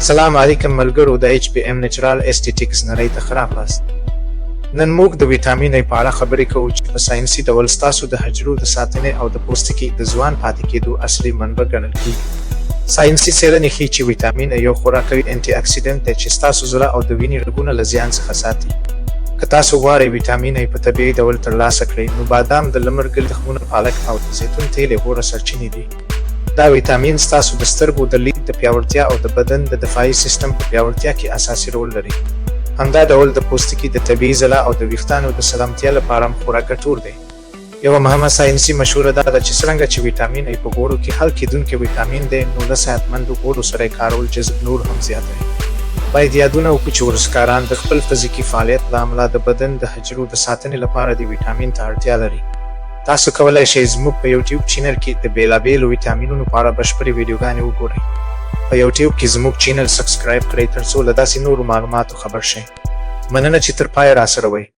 سلام علیکم ملګرو، د ایچ بي ایم نیچرال ایسټیټکس نړۍ ته ښه راغلاست. نن موږ د ویټامین ای په اړه خبرې کوو چې په ساینسي ډول ستاسو د حجرو د ساتنې او د پوستکي د ځوان پاتې کېدو اصلي منبع ګڼل کېږي. ساینسي څېړنې ښيي چې ویټامین ای یو خورا قوي انټي اکسیډنټ دی چې ستاسو زړه او د وینې رګونه له زیان څخه ساتي. که تاسو غواړئ ویټامین ای په طبیعي ډول ترلاسه کړئ، نو بادام، د لمر ګل تخمونه، پالک او د زیتون تېل یې غوره سرچینې دي. دا ویټامین ستاسو د سترګو د لید د پیاوړتیا او د بدن د دفاعي سیستم په پیاوړتیا کې اساسي رول لري. همدا ډول د پوستکي د طبیعي ځلا او د ویښتانو د سلامتیا لپاره هم خورا ګټور دی. یوه مهمه ساینسي مشوره دا ده چې څرنګه چې ویټامین ای په غوړو کې حل کېدونکی ویټامین دی، نو له صحتمندو غوړو سره یې کارول جذب نور هم زیاتوي. باید یادونه وکړو چې ورزشکاران د خپل فزیکي فعالیت له امله د بدن د حجرو د ساتنې لپاره دې ویټامین ته اړتیا لري. تاسو کولای شئ زموږ په یوټیوب چینل کې د بېلابېلو ویټامینونو په اړه بشپړې ویډیوګانې وګورئ. په یوټیوب کې زموږ چینل سبسکرایب کړئ ترڅو له داسې نورو معلوماتو خبر شئ. مننه چې تر پایه راسره وئ.